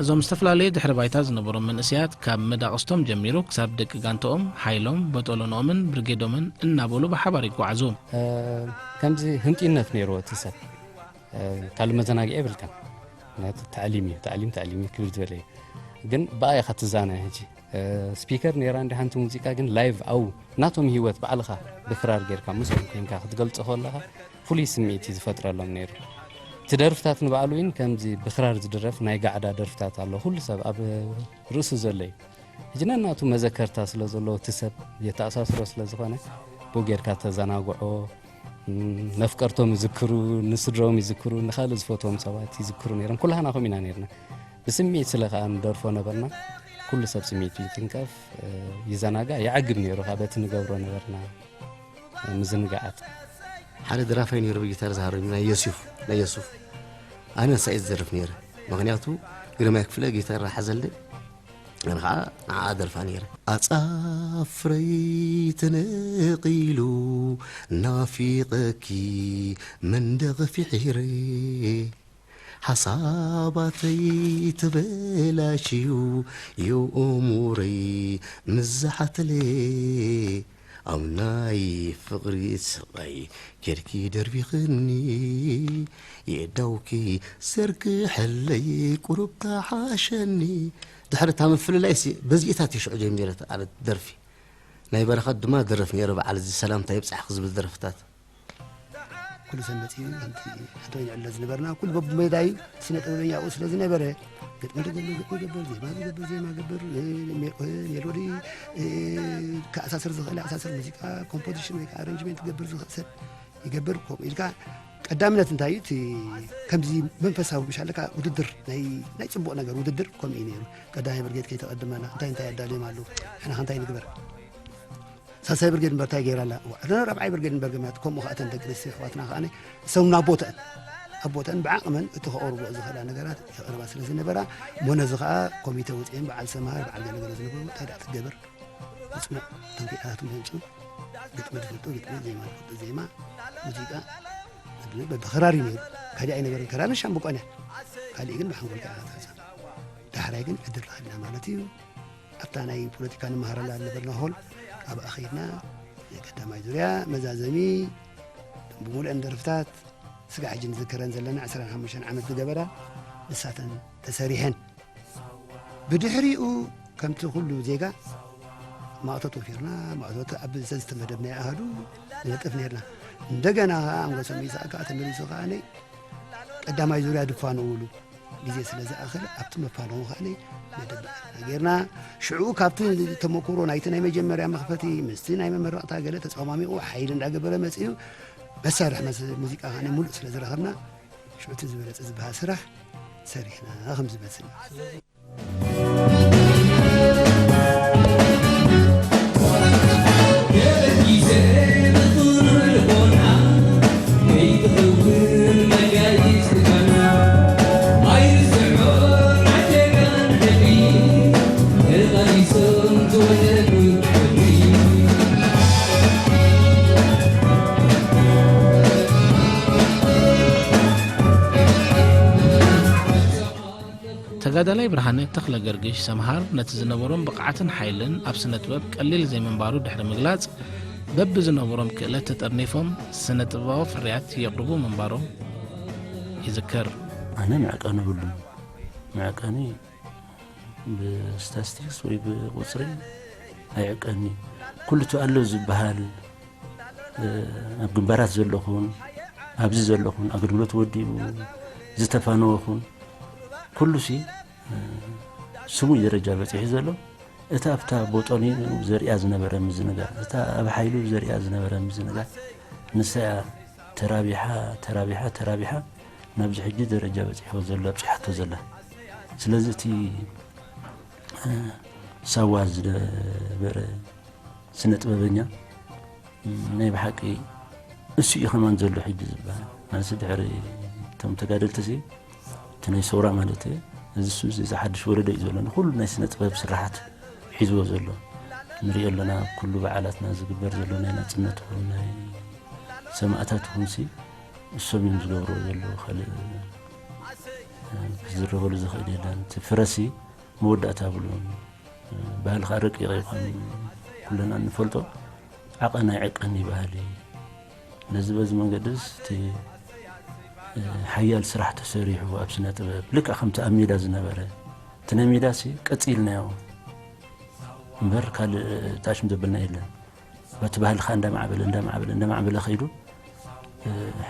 እዞም ዝተፈላለየ ድሕሪ ባይታ ዝነበሮም መንእሰያት ካብ መዳቕስቶም ጀሚሩ ክሳብ ደቂ ጋንተኦም ሓይሎም፣ በጦሎንኦምን ብርጌዶምን እናበሉ ብሓባር ይጓዓዙ። ከምዚ ህንጢነት ነይርዎ እቲ ሰብ። ካልእ መዘናግዒ የብልካን። ምክንያቱ ታዕሊም እዩ፣ ታዕሊም፣ ታዕሊም እዩ ክብል ዝበለ እዩ። ግን ብኣ ኢኻ ትዛነ። ሕጂ ስፒከር ነይራ እንዲ ሓንቲ ሙዚቃ፣ ግን ላይቭ፣ ኣው ናቶም ህይወት ባዕልኻ ብክራር ጌርካ ምስኦም ኮንካ ክትገልጾ ከለኻ ፍሉይ ስምዒት እዩ ዝፈጥረሎም ነይሩ። እቲ ደርፍታት ንባዕሉ እውን ከምዚ ብክራር ዝድረፍ ናይ ጋዕዳ ደርፍታት ኣሎ፣ ኩሉ ሰብ ኣብ ርእሱ ዘሎ እዩ። ሕጂ ነናቱ መዘከርታ ስለ ዘለዎ እቲ ሰብ የተኣሳስሮ ስለ ዝኾነ ብኡ ጌርካ ተዘናግዖ። መፍቀርቶም ይዝክሩ፣ ንስድሮም ይዝክሩ፣ ንኻልእ ዝፈትዎም ሰባት ይዝክሩ ነይሮም። ኩላህና ከምኡ ኢና ነይርና። ብስምዒት ስለ ከኣ ንደርፎ ነበርና። ኩሉ ሰብ ስምዒቱ ይትንከፍ፣ ይዘናጋዕ፣ ይዓግብ ነይሩ ካብ በቲ ንገብሮ ነበርና ምዝንጋዓት። ሓደ ደራፋይ ነይሩ ብጊታር ዝሃርም ናይ ዮስፍ፣ ናይ ዮስፍ። ኣነ ንሳ እየ ዝደርፍ ነይረ። ምኽንያቱ ግርማይ ክፍለ ጊታር ሓዘለይ። ኣነ ኸዓ ንዓኣ ደርፋ ነይረ። ኣጻፍረይ ተነቒሉ ናፊቐኪ መንደቕ ፊሒረ፣ ሓሳባተይ ተበላሽዩ የእሙረይ ምዝሓትለ፣ ኣብ ናይ ፍቕሪ ስቓይ ጌርኪ ደርቢኽኒ፣ የእዳውኪ ዘርግሐለይ ቁሩብ ተሓሸኒ። ድሕሪ እታ ምፍልላይሲ በዚኢታት እዩ ሽዑ ጀሚረ ኣነ ደርፊ። ናይ በረኸት ድማ ደርፍ ነይረ፣ በዓል እዚ ሰላምታ ይብጻሕኪ ዝብል ደርፍታት። ኩሉ ሰብ መጺኡ፣ ከምቲ ሓንቲ ወይ ንዕለ ዝነበርና፣ ኩሉ በብሜዳዩ ስነ ጥበበኛ ኣብኡ ስለ ዝነበረ፣ ግጥሚ ዝገብር ግጥሚ ይገብር፣ ዜማ ዝገብር ዜማ ይገብር፣ ሜ-፣ ሜሎዲ፣ እ፣ ክኣሳስር ዝኽእል ኣሳስር፣ ሙዚቃ ኮምፖዚሽን ወይ ከዓ ኣረንጅመንት ክገብር ዝኽእል ሰብ ይገብር። ከምኡ ኢልካ ቀዳምነት እንታይ እዩ? እቲ ከምዚ መንፈሳዊ ምሽ ኣለካ ውድድር ናይ፣ ናይ ጽቡቕ ነገር ውድድር ከምኡ እዩ ነይሩ። ቀዳማይ ብርጌድ ከይተቐድመና እንታይ እንታይ ኣዳልዮም ኣለዉ? ንሕና ከ እንታይ ንግበር? ሳልሳይ ብርጌድ እምበር እንታይ ገይራ ኣላ? እዋ፣ እተን ራብዓይ ብርጌድ እምበር ገማት፣ ከምኡ ኸኣ እተን ደቂ ኣንስትዮ ኣሕዋትና ኸኣ እሶም ናብ ቦተአን፣ ኣብ ቦተአን ብዓቕመን እቲ ከቕርብኦ ዝኽእላ ነገራት የቕርባ ስለ ዝነበራ፣ እሞ ነዚ ኸኣ ኮሚተ ወጺኤን በዓል ሰምሃር፣ በዓል ገለገለ ዝነበሩ እንታይ ደኣ ትገበር? ምጽናዕ፣ እቶም ክኢላታት ምምጽኡ፣ ግጥሚ ዝፈልጡ ግጥሚ፣ ዜማ ዝፈልጡ ዜማ፣ ሙዚቃ፣ በብኽራር እዩ ነይሩ። ካሊእ ኣይነበረን። ክራርን ሻምብቆን እያ። ካሊእ ግን ብሓንጎልካ ኢኻ ትሕዞ። ዳሕራይ ግን ዕድል ረኺብና ማለት እዩ። ኣብታ ናይ ፖለቲካ ንመሃረላ ዝነበርና ሆል፣ ኣብኣ ኸይድና ናይ ቀዳማይ ዙርያ መዛዘሚ፣ እቶም ብምሉአን ደርፍታት፣ ስጋዕ ሕጂ ንዝከረን ዘለና ዕስራን ሓሙሽተን ዓመት ዝገበራ፣ ንሳተን ተሰሪሐን። ብድሕሪኡ ከምቲ ኩሉ ዜጋ ማእቶት ወፊርና፣ ማእቶት ኣብ ዘዝተመደብናዮ ኣሃዱ ንነጥፍ ነይርና። እንደገና ኸዓ ኣንጎሶም ኢሳቅ ከኣ ተመሊሱ ኸዓ ናይ ቀዳማይ ዙርያ ድፋነውሉ ግዜ ስለ ዝኣኸለ ኣብቲ መፋነዊ ኸዓ ናይ መደብ ጌርና። ሽዑ ካብቲ ተመኩሮ ናይቲ ናይ መጀመርያ መኽፈቲ ምስቲ ናይ መመረቕታ ገለ ተጸማሚቑ ሓይሊ እንዳገበረ መጺኡ። መሳርሒ መስ-፣ ሙዚቃ ኸዓ ናይ ሙሉእ ስለ ዝረኸብና ሽዑ እቲ ዝበለጸ ዝበሃል ስራሕ ሰሪሕና ከም ዝመስል። ተጋዳላይ ብርሃነ ተኽለ ገርግሽ ሰምሃር ነቲ ዝነበሮም ብቕዓትን ሓይልን ኣብ ስነ ጥበብ ቀሊል ዘይምንባሩ ድሕሪ ምግላጽ፣ በብዝነበሮም ክእለት ተጠርኒፎም ስነ ጥበባዊ ፍርያት የቕርቡ ምንባሮም ይዝከር። ኣነ መዕቀኒ የብሉን። መዕቀኒ ብስታትስቲክስ ወይ ብቁጽሪ ኣይዕቀኒ። ኩሉ እቲ ኣሎ ዝበሃል፣ እ፣ ኣብ ግንባራት ዘለኹን፣ ኣብዚ ዘለኹን፣ ኣገልግሎት ወዲኡ ዝተፋነወኹን፣ ኩሉሲ፣ እ፣ ስሙይ ደረጃ በጺሑ ዘሎ። እታ ኣብታ ቦጦኒ ዘርእያ ዝነበረ ምዝንጋዕ፣ እታ ኣብ ሓይሉ ዘርእያ ዝነበረ ምዝንጋዕ፣ ንሳ እያ ተራቢሓ፣ ተራቢሓ፣ ተራቢሓ ናብዚ ሕጂ ደረጃ በጺሕዎ ዘሎ፣ ኣብጺሓቶ ዘላ። ስለዚ እቲ፣ እ፣ ሳዋ ዝነበረ ስነ ጥበበኛ፣ እ፣ ናይ ብሓቂ እሱ እዩ ከማን ዘሎ ሕጂ ዝበሃል። ማለት ድሕሪ እቶም ተጋደልቲ ሲ፣ እቲ ናይ ሰውራ ማለት እዩ። እዚ እሱ፣ እዚ ሓድሽ ወለዶ እዩ ዘሎ። ንኹሉ ናይ ስነ ጥበብ ስራሓት ሒዝዎ ዘሎ። ንሪኦ ኣለና። ኣብ ኩሉ በዓላትና ዝግበር ዘሎ ናይ ናጽነት ይኹን ናይ ሰማእታት ይኹንሲ እሶም እዮም ዝገብርዎ ዘለዉ። ካልእ ክዝረበሉ ዝኽእል የለን። እቲ ፍረሲ መወዳእታ ብሉን። ባህሊ ከዓ ረቂቕ እዩ። ከም ኩልና እንፈልጦ ዓቐን ኣይዕቀን እዩ ባህሊ። ነዚ በዚ መንገድስ እቲ ሓያል ስራሕ ተሰሪሑ ኣብ ስነ ጥበብ ልክዕ ከምቲ ኣብ ሜዳ ዝነበረ፣ እቲ ናይ ሜዳሲ ቀጺልናዮ እምበር ካልእ ጣሽም ዘበልና የለን። በቲ ባህልኻ እንዳማዕበለ እንዳማዕበለ እንዳማዕበለ ከይዱ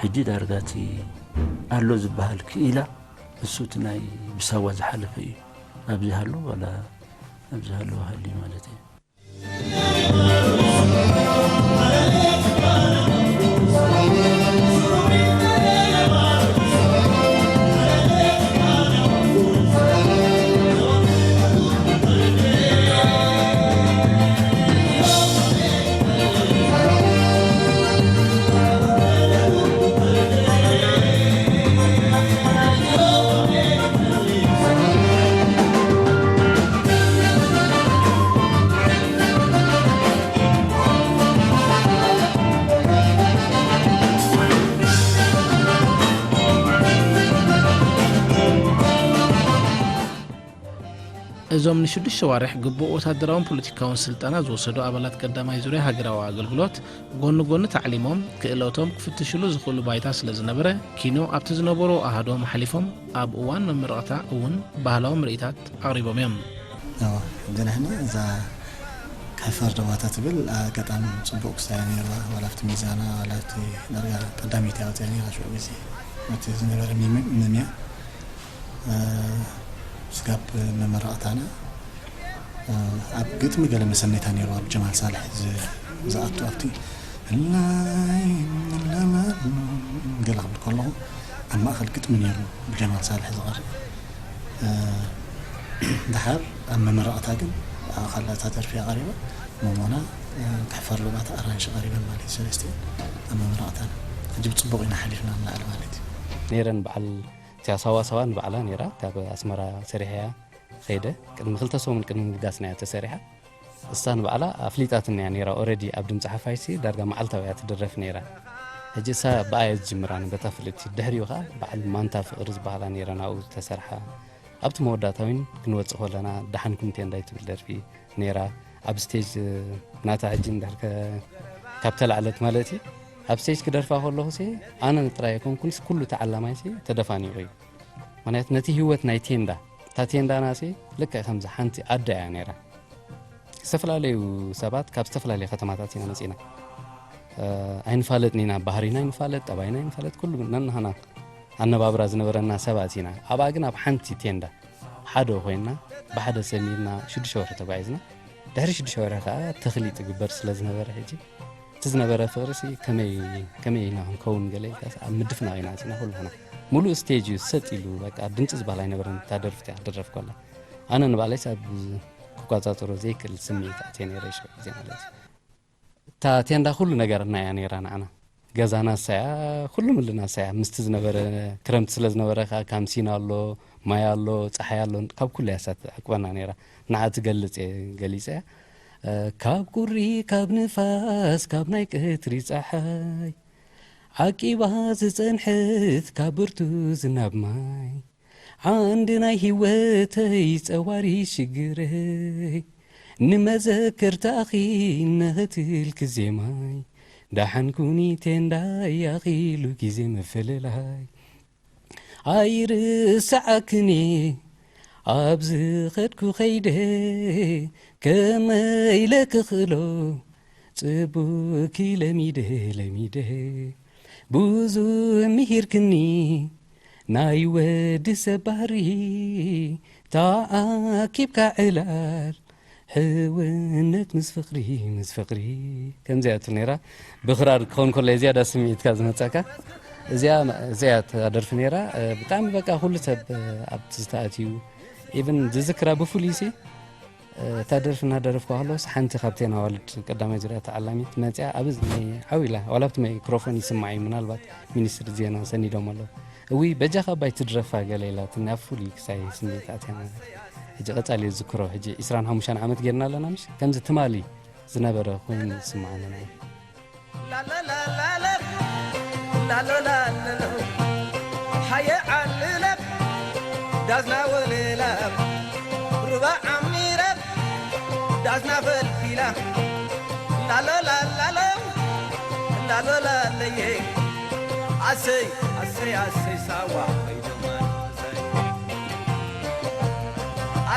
ሕጂ ዳርጋ እቲ ኣሎ ዝበሃል ክኢላ እሱ እቲ ናይ ብሳዋ ዝሓለፈ እዩ። ኣብዚ ሃሉ ዋላ ኣብዚ ሃሉ ሃሊ ማለት እዩ። እዞም ንሽዱሽተ ዋርሕ ግቡእ ወታደራውን ፖለቲካውን ስልጠና ዝወሰዱ ኣባላት ቀዳማይ ዙርያ ሃገራዊ ኣገልግሎት፣ ጎኒ ጎኒ ታዕሊሞም ክእለቶም ክፍትሽሉ ዝኽእሉ ባይታ ስለ ዝነበረ፣ ኪኖ ኣብቲ ዝነበሮ ኣሃዶም ኣሕሊፎም ኣብ እዋን መመረቕታ እውን ባህላዊ ምርኢታት ኣቕሪቦም እዮም። እዋ፣ ግን ንሕና እዛ ከፈር ደዋታ ትብል ኣጋጣሚ ጽቡቕ ክሳያ ነይርዋ፣ ዋላ ኣብቲ ሚዛና፣ ዋላ ኣብቲ ዳርጋ ቀዳመይቲ ኣውፅያ ነይራ ሽዑ ግዜ። እቲ ዝነበረ ሚም-፣ ምምያ፣ እ፣ ስጋብ መመረቕታና፣ እ፣ ኣብ ግጥሚ ገለ መሰነይታ ነይርዋ፣ ብጀማል ሳልሕ ዝ-፣ ዝኣቱ ኣብቲ እላይ፣ እላላ፣ ገለ ክብል ከለኹ ኣብ ማእኸል ግጥሚ ነይሩ ብጀማል ሳልሕ ዝቐርብ። እ፣ ደሓር ኣብ መመረቕታ ግን ኣብ ካልኣታ ደርፊ እያ ቀሪባ። ሞሞና፣ እ፣ ክሕፈር ሎማት ኣራንሺ ቀሪበን ማለት እዩ ሰለስቲኤን ኣብ መመረቕታና። ሕጂ ብጽቡቕ ኢና ሓሊፍና ንላዕሊ ማለት እዩ። ነይረን በዓል እቲኣ ሳዋ ሳዋ ንባዕላ ነይራ ካብ ኣስመራ ሰሪሐያ ኸይደ። ቅድሚ ክልተ ሰሙን ቅድሚ ምብጋስና እያ ተሰሪሓ። እሳ ንባዕላ ኣፍሊጣትና እያ ነይራ። ኦረዲ ኣብ ድምፂ ሓፋሽሲ ዳርጋ መዓልታዊ እያ ትድረፍ ነይራ። ሕጂ እሳ ብኣያ ዝጅምራ ነበታ ፍልጥቲ። ድሕሪኡ ኸዓ በዓል ማንታ ፍቕሪ ዝበሃላ ነይረን ኣብኡ ዝተሰርሓ። ኣብቲ መወዳእታ እውን ክንወፅእ ከለና ደሓንኩም ቴንዳይ ትብል ደርፊ ነይራ። ኣብ ስቴጅ ናታ ሕጂ እንድሕር ከ-፣ ካብ ተላዕለት ማለት እዩ። ኣብ ስቴጅ ክደርፋ ከለኹ ሲ ኣነ ጥራይ ኣይኮንኩንስ ኩሉ ተዓላማይ ሲ ተደፋኒቑ እዩ። ምኽንያቱ ነቲ ህይወት ናይ ቴንዳ፣ እታ ቴንዳና ሲ ልክዕ ከምዚ ሓንቲ ኣደ እያ ነይራ። ዝተፈላለዩ ሰባት ካብ ዝተፈላለዩ ከተማታት ኢና መፂና። እ፣ ኣይንፋለጥን ኢና፣ ባህሪና ኣይንፋለጥ፣ ጠባይና ኣይንፋለጥ፣ ኩሉ ነንሃና ኣነባብራ ዝነበረና ሰባት ኢና። ኣብኣ ግን ኣብ ሓንቲ ቴንዳ ሓደ ኮይንና ብሓደ ሰሚርና ሽዱሽተ ወርሒ ተጓዒዝና። ድሕሪ ሽዱሽተ ወርሒ ከዓ ተኽሊጥ ይግበር ስለ ዝነበረ ሕጂ እቲ ዝነበረ ፍቕሪ ሲ ከመይ፣ ከመይ ኢና ክንከውን ገለ ኢልካ ኣብ ምድፍናቕ ኢና መፂና ኩላህና። ሙሉእ ስቴጅ እዩ ሰጥ ኢሉ፣ በቃ ድምፂ ዝበሃል ኣይነበረን። እታ ደርፊ እቲኣ ክድረፍ ከላ ኣነ ንባዕለይስ ኣብ ክቋፃፀሮ ዘይክእል ስምዒት ኣትየ ነይረ ሽዑ ግዜ ማለት እዩ። እታ ቴንዳ ኩሉ ነገርና እያ ነይራ ንዓና። ገዛና እሳያ፣ ኩሉ ምልና እሳያ። ምስቲ ዝነበረ ክረምቲ ስለ ዝነበረ ከዓ ካምሲን ኣሎ፣ ማይ ኣሎ፣ ፀሓይ ኣሎ፣ ካብ ኩሉ እያ እሳ ትዕቅበና ነይራ። ንዓ ትገልፅ እየ ገሊፀ እያ። እ፣ ካብ ቁሪ፣ ካብ ንፋስ፣ ካብ ናይ ቀትሪ ፀሓይ ዓቂባ ዝፀንሐት ካብ ብርቱ ዝናብ ማይ ዓንዲ ናይ ህይወተይ ጸዋሪ ሽግረይ ንመዘክርታኺ ነኽትልኪ ዜማይ ዳሓን ኩኒ ቴንዳይ ኣኺሉ ግዜ ምፍልላይ ኣይርስዓክን ኣብ ዝኸድኩ ኸይደ ከመይ ኢለ ክኽእሎ ጽቡኪ ለሚደ ለሚደ ብዙሕ ምሂርክኒ ናይ ወዲ ሰብ ባህሪ ተኣኪብካ ዕላል ሕውነት ምስ ፍቕሪ ምስ ፍቕሪ ከምዚኣ ትብል ነይራ። ብኽራር ክኸውን ከሎ ዝያዳ ስምዒትካ ዝመጻካ እዚኣ እዚኣ እያ እታ ደርፊ ነይራ። ብጣዕሚ በቃ ኩሉ ሰብ ኣብቲ ዝተኣትዩ ኢቭን ዝዝክራ ብፍሉይ ሲ እታ ደርፊ እናደረፍኩ ከለኹስ ሓንቲ ካብተን ኣዋልድ ቀዳማይ ዙርያ ተዓላሚት መፂኣ ኣብ እዝነይ ዓው ኢላ፣ ዋላ ኣብቲ ማይክሮፎን ይስማዕ እዩ፣ ምናልባት ሚኒስትሪ ዜና ሰኒዶም ኣለዉ። እውይ በጃኻ ኣባይ ትድረፋ ገለ ኢላትኒ፣ ኣብ ፍሉይ ክሳይ ስምዒት ኣትያ ማለት እዩ። ሕጂ ቀፃሊ እየ ዝዝክሮ፣ ሕጂ ዒስራን ሓሙሽተን ዓመት ጌርና ኣለና ምሽ? ከምዚ ትማሊ ዝነበረ ኮይኑ ይስምዓኒ። ናይ ሃየ ዓልለፍ ዳዝና ወለላ ሩባ ዓሚረፍ ዳዝና ፈልፊላ ላሎላላሎ ላሎላለየ ኣሰይ ኣሰይ ኣሰይ ሳዋ ወይደማን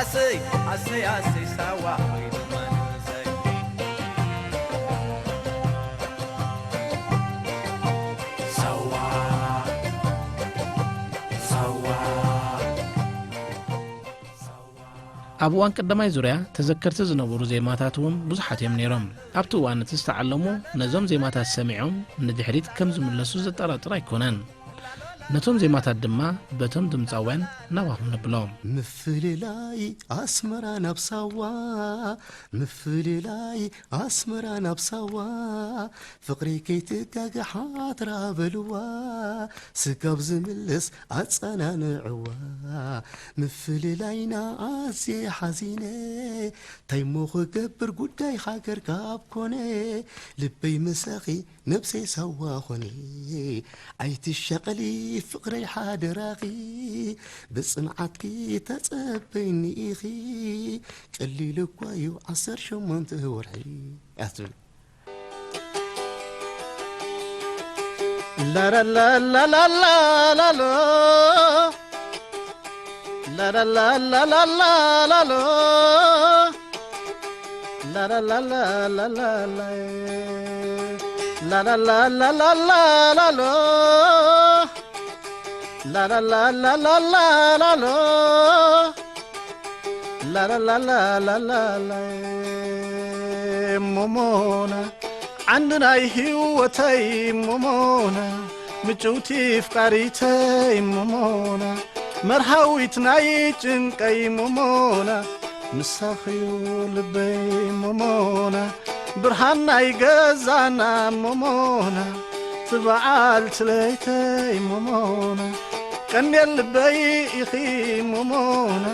ኣሰይ ኣሰይ ኣሰይ ኣሰይ ሳዋ ወይደማን ኣሰይ ሳዋ ሳዋ ኣብ እዋን ቀዳማይ ዙርያ ተዘከርቲ ዝነበሩ ዜማታት እውን ብዙሓት እዮም ነይሮም። ኣብቲ እዋን እቲ ዝተዓለሙ ነዞም ዜማታት ሰሚዖም ንድሕሪት ከም ዝምለሱ ዘጠራጥር ኣይኮነን። ነቶም ዜማታት ድማ በቶም ድምፃውያን ናባኹም ነብሎም። ምፍልላይ ኣስመራ ናብ ሳዋ ምፍልላይ ኣስመራ ናብ ሳዋ ፍቕሪ ከይትጋገ ሓትራ በልዋ ስጋብ ዝምልስ ኣጸናንዕዋ ምፍልላይና ኣዝየ ሓዚነ ታይሞ ክገብር ጉዳይ ሃገር ካብ ኮነ ልበይ ምሳኺ ነብሰይ ሳዋ ኾነ ኣይትሻቐሊ ፍቕረይ ሓደራኺ ብጽንዓትኪ ተጸበይኒ ኢኺ ቀሊል እኳ እዩ ዓሰርተ ሸሞንተ ወርሒ ኣትብል ላላላላላላሎ ላላላላላላሎ ላላላላላላላ ላላላላላላሎ ላላላላላላሎ ላላላላላላላ ሞሞና ዓንዲ ናይ ህይወተይ ሞሞና ምጭውቲ ፍቃሪተይ ሞሞና መርሃዊት ናይ ጭንቀይ ሞሞና ንሳኽዩ ልበይ ሞሞና ብርሃን ናይ ገዛና ሞሞና ትበዓል ትለይተይ ሞሞና ቀንዴል ልበይ ኢኺ ሞሞና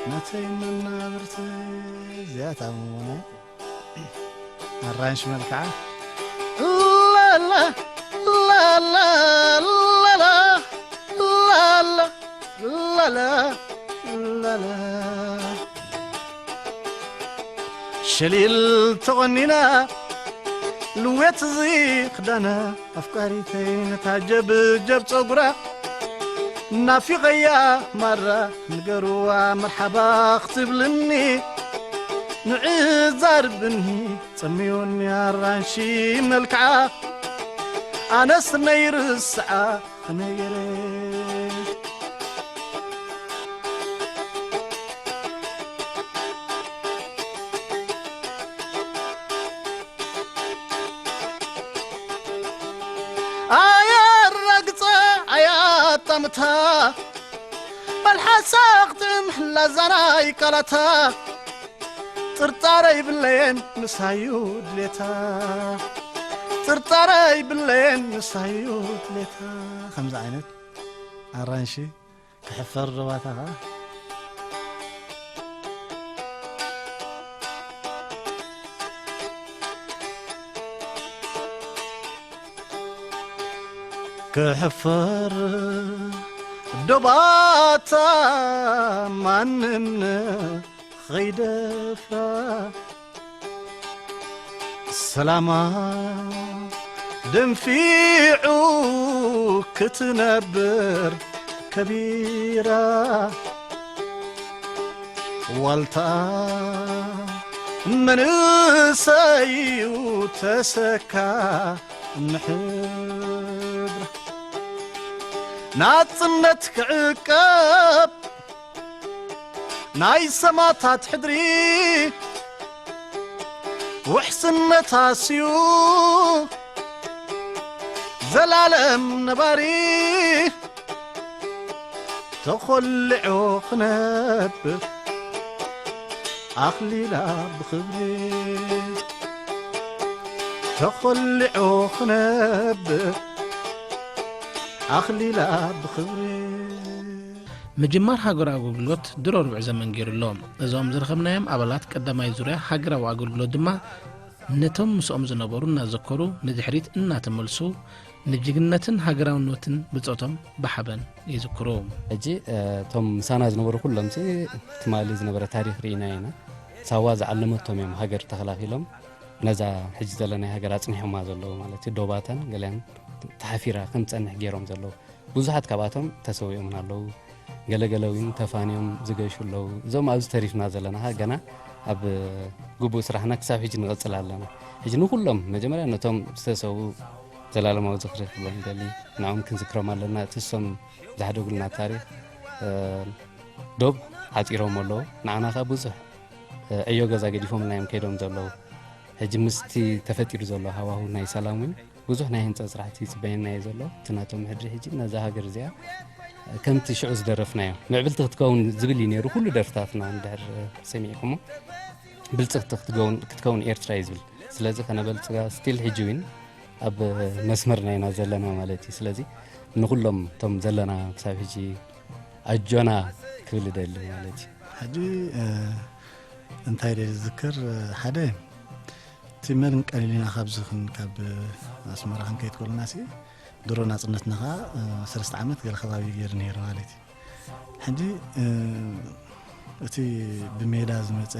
ናተይ መናብርተይ እዚኣታ ሞሞና ኣራንሽ መልክዓ ላላ ላላ ላላ ላላ ላላ ላላ ሸሊል ተቖኒና ልዌት እዚ ክዳና ኣፍቃሪተይ ነታ ጀብጀብ ጸጉራ ናፊቐያ ማራ ንገርዋ መርሓባ ክትብልኒ ንዕዛርብኒ ጸምዮኒ ኣራንሺ መልክዓ ኣነስ ነይርስዓ ከመይ ገይረ ኣየረግጸ ኣያጣምታ መልሓሳ ክትጥዕም ላዛናይ ቃላታ ጥርጣረ ይብለየን ንሳዩ ድሌታ ጥርጣረ ይብለየን ንሳዩ ድሌታ ከምዚ ዓይነት ኣራንሺ ክሕፈር ዶባታ ኸዓ ክሕፈር ዶባታ ማንም ንኸይደፍራ ሰላማ ደንፊዑ ክትነብር ከቢራ ዋልታ መንእሰዩ ተሰካ ምሕድራ ናጽነት ክዕቀብ ናይ ሰማታት ሕድሪ ውሕስነት ኣስዩ ዘላለም ነባሪ ተኾሊዑ ክነብር ኣኽሊላ ብኽብሪ ተኾሊዑ ክነብር ኣኽሊላ ብኽብሪ ምጅማር ሃገራዊ ኣገልግሎት ድሮ ርብዒ ዘመን ገይሩ ኣሎ። እዞም ዝረኸብናዮም ኣባላት ቀዳማይ ዙርያ ሃገራዊ ኣገልግሎት ድማ ነቶም ምስኦም ዝነበሩ እናዘከሩ ንድሕሪት እናተመልሱ ንጅግንነትን ሃገራውነትን ብጾቶም ብሓበን ይዝክሩ። ሕጂ እቶም ምሳና ዝነበሩ ኩሎም ትማሊ ዝነበረ ታሪኽ ርኢና ኢና። ሳዋ ዝዓለመቶም እዮም ሃገር ተኸላኺሎም ነዛ ሕጂ ዘለናይ ሃገር ኣጽኒሖማ ዘለዉ ማለት እዩ። ዶባታን ገሊኣን ተሓፊራ ከም ትጸንሕ ገይሮም ዘለዉ ብዙሓት ካብኣቶም ተሰዊኦምን ኣለዉ። ገለገለ እውን ተፋንዮም ዝገሹ ኣለዉ። እዞም ኣብዚ ተሪፍና ዘለና ኸኣ ገና ኣብ ግቡእ ስራሕና ክሳብ ሕጂ ንቐጽል ኣለና። ሕጂ ንኹሎም መጀመርያ ነቶም ዝተሰዉ ዘላለማዊ ዝኽሪ ክብሎም ይደሊ። ንዕኦም ክንዝክሮም ኣለና። እቲ እሶም ዝሓደጉልና ታሪኽ ዶብ ዓጺሮም ኣለዉ። ንዓና ኸኣ ብዙሕ ዕዮ ገዛ ገዲፎምልና እዮም ከይዶም ዘለዉ። ሕጂ ምስቲ ተፈጢሩ ዘሎ ሃዋሁ ናይ ሰላም እውን ብዙሕ ናይ ህንፀት ስራሕቲ ይፅበየና እዩ ዘሎ። እቲ ናቶም ሕድሪ ሕጂ ነዛ ሃገር እዚኣ ከምቲ ሽዑ ዝደረፍናዮ ምዕብልቲ ክትከውን ዝብል እዩ ነይሩ። ኩሉ ደርፍታትና እንድሕር ሰሚዕኩሞ ብልፅቲ ክትከውን ኤርትራ እዩ ዝብል። ስለዚ ከነበልፅጋ ስቲል ሕጂ እውን ኣብ መስመርና ኢና ዘለና ማለት እዩ። ስለዚ ንኩሎም እቶም ዘለና ክሳብ ሕጂ ኣጆና ክብል እደሊ ማለት እዩ። ሕጂ እንታይ ደ ዝዝክር ሓደ እቲ መን ቀሊልና ካብዚ ካብ ኣስመራ ክንከይድ ከለና ሲ ድሮ ናፅነትና ከዓ ሰለስተ ዓመት ገለ ከባቢ ገይሩ ነይሩ ማለት እዩ። ሕጂ እቲ ብሜዳ ዝመፀ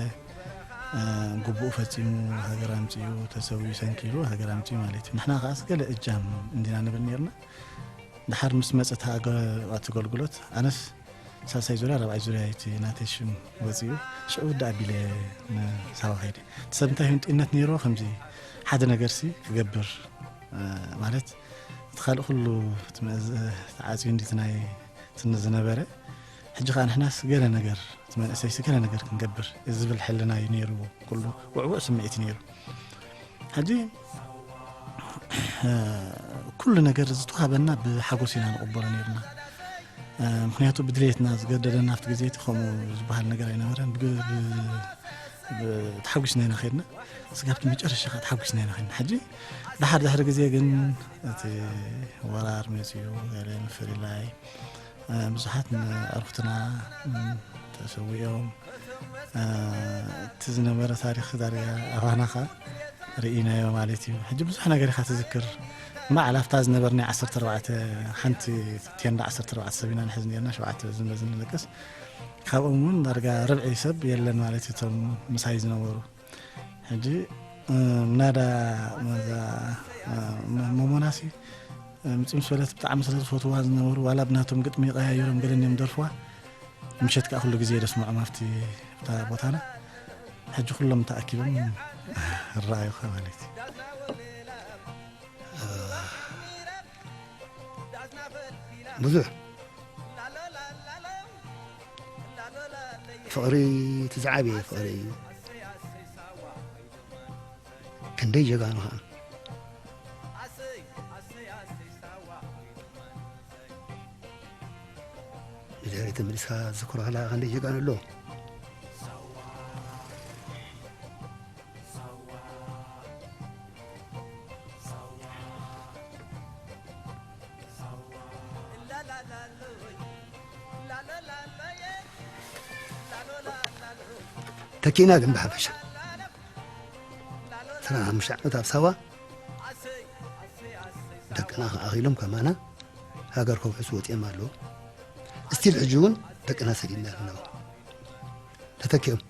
ግቡኡ ፈፂሙ ሃገር ኣምፅኡ ተሰዊኡ ሰንኪሉ ሃገር ኣምፅኡ ማለት እዩ። ንሕና ከዓስ ገለ እጃም እንዲና ንብል ነርና። ድሓር ምስ መፀት እቲ ኣገልግሎት ኣነስ ሳልሳይ ዙርያ ራብዓይ ዙርያ እቲ ናተይ ሽም ወፂኡ ሽዑ ወዲ ኣቢለ ንሳዋ ከይደ። እቲ ሰብ እንታይ ይሁን ጢነት ነይርዎ ከምዚ ሓደ ነገር ሲ ክገብር ማለት እቲ ካልእ ኩሉ ተዓፅዩ እንዲቲ ናይ ትኒ ዝነበረ ሕጂ ከዓ ንሕናስ ገለ ነገር እቲ መንእሰይ ሲ ገለ ነገር ክንገብር ዝብል ሕልና እዩ ነይርዎ። ኩሉ ውዕውዕ ስምዒት ነይሩ። ሕጂ ኩሉ ነገር ዝተዋሃበና ብሓጎስ ኢና ንቕበሎ ነርና። ምክንያቱ ብድሌትና ዝገደደና ኣብቲ ግዜ እቲ ከምኡ ዝበሃል ነገር ኣይነበረን። ተሓጒስና ኢና ከድና። ስጋብቲ መጨረሻ ከዓ ተሓጒስና ኢና ከድና። ሕጂ ድሓር ድሕሪ ግዜ ግን እቲ ወራር መፅኡ ገለ ምፍልላይ ብዙሓት ኣዕሩኽትና ተሰዊኦም እቲ ዝነበረ ታሪኽ ዳርጋ ኣባና ኸዓ ርኢናዮ ማለት እዩ። ሕጂ ብዙሕ ነገር ኢኻ ትዝክር። ማዕላ ኣብታ ዝነበርና ዓሰርተ ኣርባዕተ ሓንቲ ቴንዳ ዓሰርተ ኣርባዕተ ሰብ ኢና ንሕዝ ነርና ሸውዓተ ዝመዝን ንለቅስ ካብኦም እውን ዳርጋ ርብዒ ሰብ የለን ማለት እዩ እቶም ምሳይ ዝነበሩ። ሕጂ ምናዳ መዛ መሞናሲ ምፅም ስበለት ብጣዕሚ ስለ ዝፈትዋ ዝነበሩ ዋላ ብናቶም ግጥሚ ይቀያይሮም ገለን እዮም ደርፍዋ። ምሸት ከዓ ኩሉ ግዜ ደስምዖም ኣብቲ ኣብታ ቦታና ሕጂ ኩሎም ተኣኪቦም ይረኣዩኻ ማለት እዩ። ብዙሕ ፍቕሪ እቲ ዝዓበየ ፍቕሪ እዩ። ክንደይ ጀጋኑ ኸዓ ንድሕሪት ተመሊስካ ዝዝክሮ ከለኻ ክንደይ ጀጋኑ ኣሎ። ተኪእና ግን ብሓፈሻ ዕስራን ሓሙሽተ ዓመት ኣብ ሳዋ ደቅና ከኣኺሎም ከማና ሃገር ከውሕሱ ወፂኦም ኣለዉ። እስቲል ሕጂ እውን ደቅና ሰዲድና ኣለዉ ተተኪኦም።